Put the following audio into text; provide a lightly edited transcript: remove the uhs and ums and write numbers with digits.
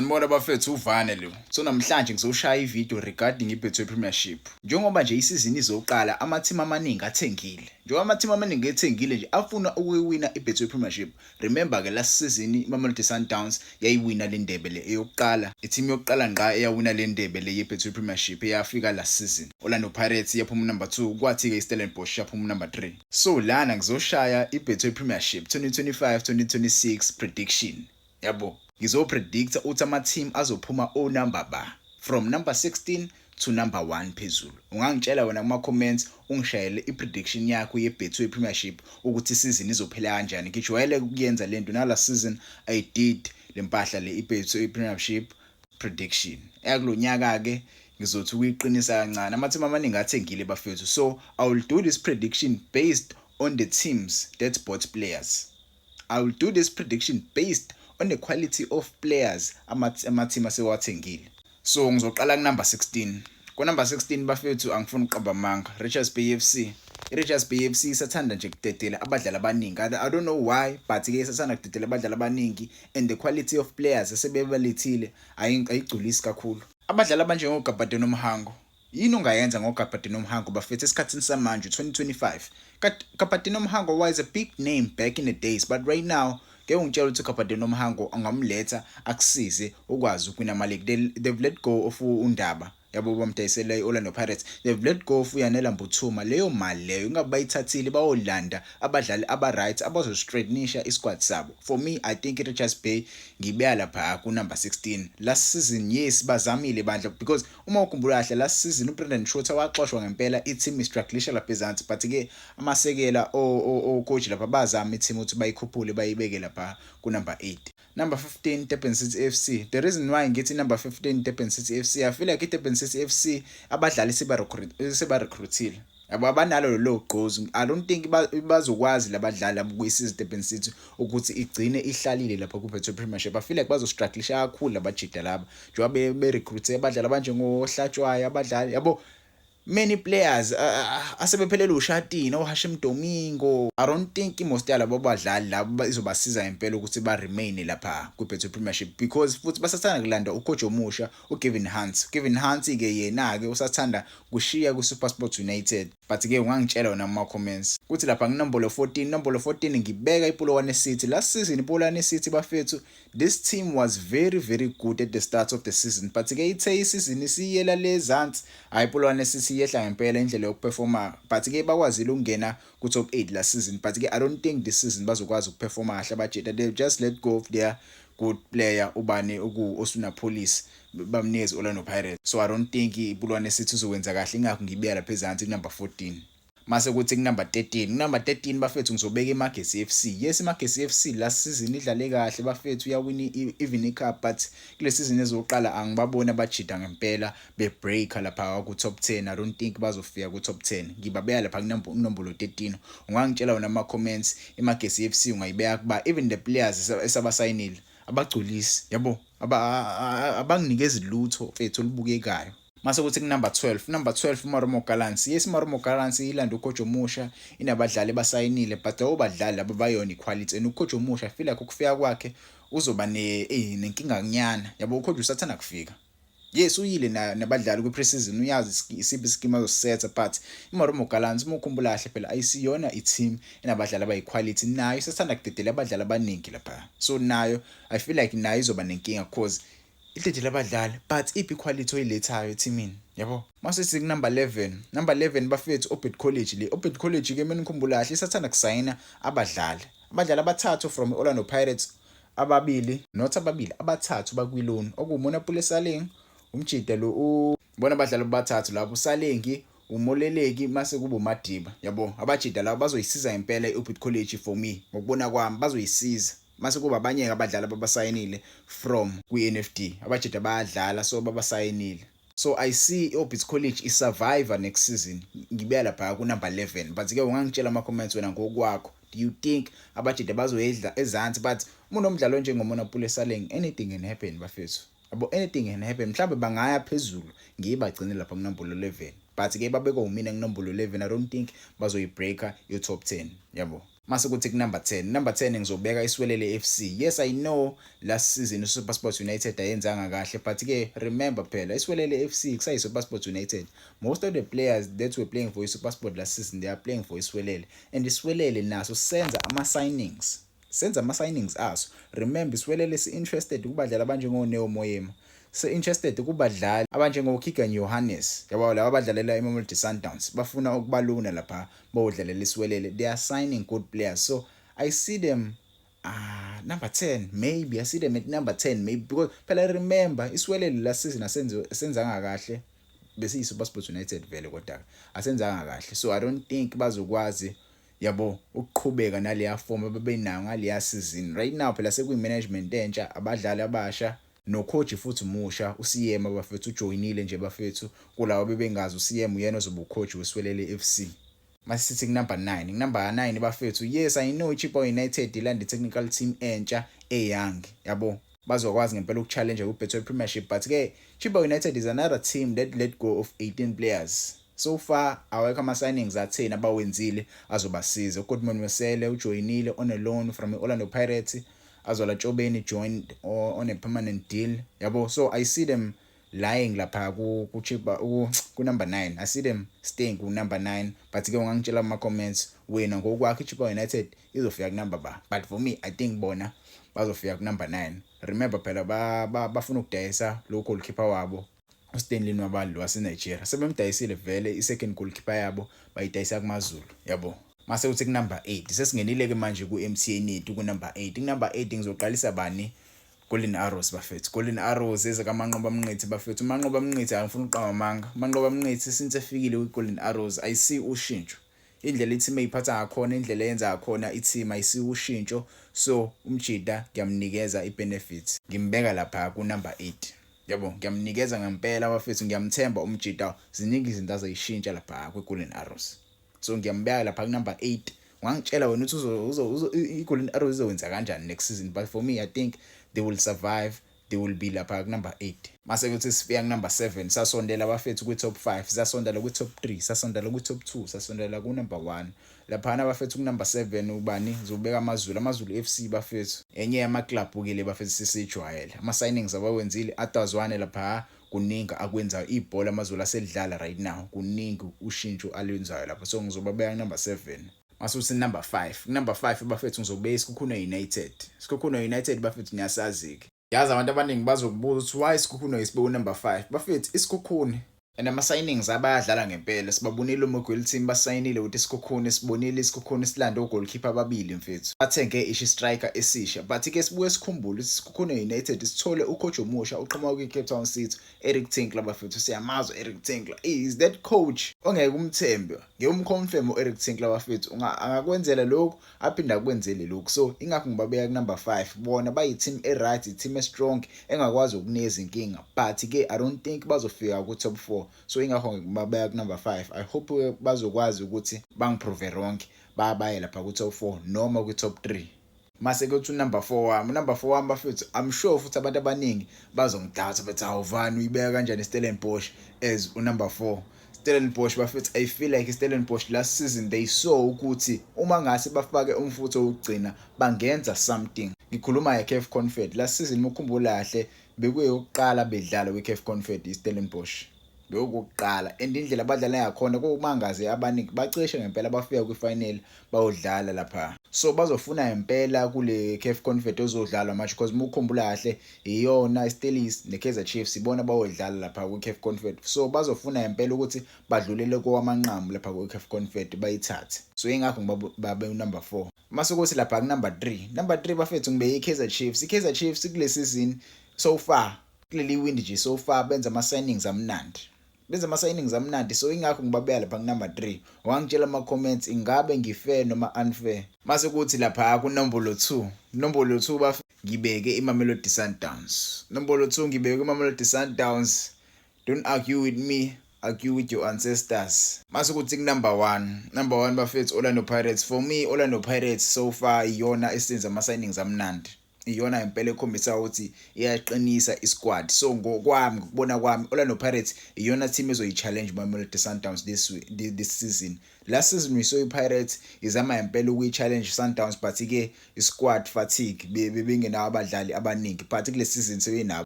Sanibona bafethu, uvane lo. So namhlanje ngizoshaya ivideo regarding iBetway Premiership. Njengoba nje isizini izoqala, ama-team amaningi athengile. Njengoba ama-team amaningi ethengile nje, afuna ukuyiwina iBetway Premiership. Remember ke, last season iMamelodi Sundowns yayiwina le ndebe le eyokuqala. I-team yokuqala ngqa eyawina le ndebe le yeBetway Premiership eyafika last season. Orlando Pirates yaphuma number 2, kwathi ke iStellenbosch yaphuma number 3. So lana ngizoshaya iBetway Premiership 2025-2026 prediction. Yabo, ngizopredicta ukuthi ama-team azophuma o-number ba from number 16 to number 1 phezulu. Ungangitshela wena kuma-comments, ungishayele i-prediction yakho ye-Betway Premiership ukuthi isizini izophela kanjani. Ngijwayele ukuyenza lento, nala season I did le mpahla le, i-Betway Premiership prediction. Eyakulo nyaka-ke ngizothi ukuyiqinisa kancane. Ama-team amaningi athengile bafethu, so I will do this prediction based on the teams that bought players. I will do this prediction based on the quality of players ama-team asewathengile. So ngizoqala ku-number 16. Ku-number 16 bafethu, angifuni ukuqamba amanga, Richards Bay FC. I-Richards Bay FC isathanda nje kudedela abadlali abaningi. I don't know why, but ke isathanda kudedela abadlali abaningi and the quality of players asebebalethile ayigculisi kakhulu. Abadlali abanjengoGabadinho Mhango, yini ongayenza ngoGabadinho Mhango bafethu esikhathini samanje 2025? Gabadinho Mhango was a big name back in the days, but right now ngeke ungitshela ukuthi uGabadinho Mhango angamletha akusize ukwazi ukuwina ama-league. They've let go of uNdaba, yabo, bamdayisela i-Orlando Pirates. They've let go of uYanela Mbuthuma. Leyo mali leyo ingabe bayithathile bayolanda abadlali aba-right abazostraightenisha isquad sabo. For me, I think i-Richards Bay ngibeka lapha ku-number 16. Last season, yes, bazamile bandla, because uma ukhumbula kahle, last season uBrandon Truter waxoshwa ngempela, i-team istrugglisha lapha ezansi, but-ke amasekela o-coach lapha bazama i-team ukuthi bayikhuphule, bayibeke lapha ku-number 8. Number 15, Durban City FC. The reason why ngithi number 15 Durban City FC, I feel like iDurban City FC abadlali seba recruitile yabo, abanalo lolo gqozi. I don't think bazokwazi labadlali abukuyisiza iDurban City ukuthi igcine ihlalile lapha ku-Betway Premiership. I feel like bazostrugglisha kakhulu labajida laba njengoba be-recruit abadlali abanjengoHlatshwayo, abadlali yabo, many players asebephelele ushatini, oHashim Domingo. I don't think most yalabo badlali labo izobasiza ngempela ukuthi ba remain lapha kwi-Betway Premiership, because futhi basathanda kulanda ucoach omusha uGavin Hunt. Gavin Hunt ke yena ke usathanda kushiya ku-SuperSport United, but ke ungangitshela wona kuma comments. Kuthi lapha kunombolo 14, nombolo 14 ngibeka iPolokwane City. Last season iPolokwane City bafethu, this team was very very good at the start of the season, but ke ithe isizini isiyela lezansi, hayi, iPolokwane City yehla ngempela indlela yokuperforma, but ke bakwazile ukungena ku top 8 last season. But ke I don't think this season bazokwazi ukuperforma kahle abajita. They just let go of their good player, ubani, uku Oswin Appollis, bamnikeze Orlando Pirates. So I don't think iPolokwane City uzokwenza kahle, ingakho ngibeka lapha ezansi ku number 14. Mase kuthi ku number 13, ku number 13 bafethu, ngizobeka iMagesi FC. Yes, iMagesi FC last season idlale kahle bafethu, uyawina even icup, but kule season ezoqala angibaboni abajida ngempela bebreaker lapha ku top 10. I don't think bazofika ku top 10. Ngibabeka lapha kunombolo 13. Ungangitshela wona ama comments, iMagesi FC ungayibeka kuba? Even the players esabasayinile abagculisi yabo, abanginikezi lutho mfethu olubukekayo. Mase kuthi ku-number 12, number 12 uMarumo Gallants. Yes, uMarumo Gallants ilanda ucoach omusha, inabadlali basayinile, but labo badlali laba bayona iquality and ucoach omusha, I feel like ukufika kwakhe uzoba ne nenkinga kunyana yabo. Ucoach usathanda kufika. Yes, uyile nabadlali kwi-preseason, uyazi isiphi iskimu azosisetha, but iMarumo Gallants, uma ukhumbula kahle phela, ayisiyona i-team enabadlali abayi-quality. Nayo isathanda kudedela abadlali abaningi lapha, so nayo I feel like nayo izoba nenkinga 'cause idedela abadlali, but iphi iquality oyilethayo ethimini yabo? Mase sithi number 11, number 11 bafethu, Orbit College. Le Orbit College ke, mina ngikhumbula kahle, isathanda kusayina abadlali abathathu from Orlando Pirates, ababili, not ababili, abathathu bakwiloan, okuwuMonnapule Saleng, umjida lo, ubona abadlali abathathu lapho, uSalengi, uMoleleki, mase kuba uMadiba yabo. Abajida labo bazoyisiza impela iOrbit College. For me, ngokubona kwami, bazoyisiza. Mase kuba abanye abadlali ababasayinile from kwi-NFD, abajida bayadlala, so babasayinile. So I see iOrbit College isurvive next season. Ngibeka lapha ku number 11, but ke ungangitshela ama comments wena ngokwakho, do you think abajida bazoyedla ezansi? But uma unomdlalo njengoMonnapule Saleng, anything can happen bafethu yabo, anything can happen. Mhlawumbe bangaya phezulu, ngiyibagcine lapha kunombolo 11, but ke babekwa umina kunombolo 11. I don't think bazoyibreaka i-top 10 yabo. Mase kuthi ku number 10, number 10 ngizobeka iSiwelele FC. Yes, I know last season uSuperSport United ayenzanga kahle, but ke remember phela iSiwelele FC kusayi SuperSport United. Most of the players that were playing for iSuperSport last season, they are playing for iSiwelele, and iSiwelele naso senza ama signings aso. Remember, iSiwelele si interested kubadlali abanjengo Neo Moema, se-interested kubadlali abanjengo-Keegan Johannes, yabo, laba abadlalela iMamelodi Sundowns. Bafuna ukubaluna lapha bawudlalela iSiwelele. They are signing good players, so I see them number 10 maybe. I see them at number 10 maybe because phela remember, iSiwelele last season asenze senzanga kahle, bese yiSuperSport United vele, kodwa asenzanga kahle. So I don't think bazokwazi, yabo, ukuqhubeka naleya form abebenayo ngaleya season. Right now phela sekuyi management entsha, abadlali abasha, no coach futhi umusha, uCM bafethu, ujoinile nje bafethu. Kulawo bebengazi, uCM uyena ozoba ucoach weSiwelele FC. Masithi ku number 9, ku number 9 bafethu, yes, I know iChippa United ilanda technical team entsha eyoung, yabo, bazokwazi ngempela ukuchallenge ku-Betway Premiership, but ke Chippa United is another team that let go of 18 players. So far awekho ama-signings atheni abawenzile azobasiza. UGoodman Mosele ujoyinile on a loan from i-Orlando Pirates. Azola Tshobeni joined on a permanent deal, yabo. So I see them lying lapha ku Chippa ku number 9. I see them staying ku number 9, but ke ungangitshela ama comments wena ngokwakho, iChippa United izofika ku number ba? But for me, I think bona bazofika ku number 9. Remember phela bafuna ukudayisa lo goalkeeper wabo, uStanley Nwabali waseNigeria. Sebemdayisile vele i-second goalkeeper yabo, bayidayisa kuMaZulu, yabo. Mase uthi ku number 8, sesingenile ke manje ku MTN 8. Ku number 8, ku number 8 ngizoqalisa bani? Golden Arrows bafethu, Golden Arrows eze kaManqoba Mnqithi bafethu. UManqoba Mnqithi, angifuni ukuqamba amanga, uManqoba Mnqithi since efikile kwi-Golden Arrows, I see ushintsho, indlela i-team eyiphatha ngakhona, indlela eyenza ngakhona i-team, I see ushintsho. So umjida ngiyamnikeza i-benefits, ngimbeka lapha ku number 8, yabo. Ngiyamnikeza ngempela bafethu, ngiyamthemba umjida, ziningi izinto azayishintsha lapha kwi-Golden Arrows, so ngiyambeka lapha ku number 8. Ungangitshela wena ukuthi uzo i-Golden Arrows izokwenza kanjani next season, but for me, I think they will survive, they will be lapha ku number 8. Mase kuthi sifika ku number 7, sasondela bafethu kwi top 5, sasondela kwi top 3, sasondela kwi top 2, sasondela ku number 1 laphana bafethu. Ku number 7 ubani? Zobeka AmaZulu, AmaZulu FC bafethu, enye yama club ke bafethu sisijwayele. Ama signings abawenzile, atazwane lapha, kuningi akwenzayo. Ibhola AmaZulu aselidlala right now, kuningi ushintsho alwenzayo lapho, so ngizobabeka number 7. Masuthi number 5, number 5 bafethu, ngizobeka iSekhukhune United. Sekhukhune United bafethu, niyasazi ke. Yazi abantu abaningi bazokubuza ukuthi why iSekhukhune isibe number 5 bafethu. ISekhukhune and ama signings abayadlala ngempela, sibabonile uMogweli team basayinile ukuthi iSekhukhune, sibonile iSekhukhune silanda ogoalkeeper ababili mfethu, bathenge ishi striker esisha. But ke sibuye sikhumbule ukuthi iSekhukhune United sithole ucoach omusha uqhamuka kwi-Cape Town City, Eric Tinkler bafethu. Siyamazi Eric Tinkler is that coach ongeke umthembe, ngeke umconfirm uEric Tinkler bafethu, angakwenzela lokhu aphinde akwenzele lokhu. So ingakho ngibabeka ku number 5. Bona bayi team e right, i team e strong engakwazi ukunikeza inkinga, but ke I don't think bazofika ku top 4, so ingakho ngibabeka ku number 5. I hope bazokwazi ukuthi bangiprove wrong, babaye lapha ku top 4 noma ku top 3. Mase kuthi number 4 wami, number 4 wami bafethu, I'm sure futhi abantu abaningi bazongidoubt, bathi, "Awuvani, uyibeka kanjani Stellenbosch as unumber 4?" Stellenbosch bafethu, I feel like Stellenbosch last season they saw ukuthi uma ngase bafake umfutho wokugcina bangenza something. Ngikhuluma ngeCAF Confed last season, ukukhumbula kahle, bekuyokuqala bedlala kwiCAF Confed iStellenbosch, bekukuqala, and indlela abadlala ngakhona kumangaze abaningi, bacishe ngempela bafika kwifinal bayodlala lapha. So bazofuna ngempela kule CAF Confed ozodlalwa manje, because mukhumbula kahle, iyona iStellies neKaizer Chiefs ibona bayodlala lapha kwiCAF Confed, so bazofuna ngempela ukuthi badlulele kowamanqamu lapha kwiCAF Confed bayithathe. So ingakho ngibabe number 4. Mase kuthi lapha ku number 3, number 3 bafethu, ngibeke iKaizer Chiefs. iKaizer Chiefs kule season so far, kuleli windi nje so far, benza ama signings amnandi, benza ama signings amnandi, so ingakho ngibabeka lapha ku number 3. Wangitshela ama comments, ingabe ngifair noma unfair? Mase kuthi lapha ku nombolo 2, nombolo 2 baf ngibeke iMamelodi Sundowns. Nombolo 2 ngibeke iMamelodi Sundowns. Don't argue with me, argue with your ancestors. Mase kuthi ku number 1, number 1 bafethu, Orlando Pirates. For me, Orlando Pirates so far iyona esenza ama signings amnandi. Iyona impela ekhombisa ukuthi iyaqinisa isquad. So ngokwami, ngokubona kwami, Orlando Pirates iyona team ezoyi-challenge Mamelodi Sundowns this season. Last season we saw iPirates izama impela ukuyi-challenge Sundowns, but ke isquad fatigue, bengenawo abadlali abaningi, but kule season sebenabo.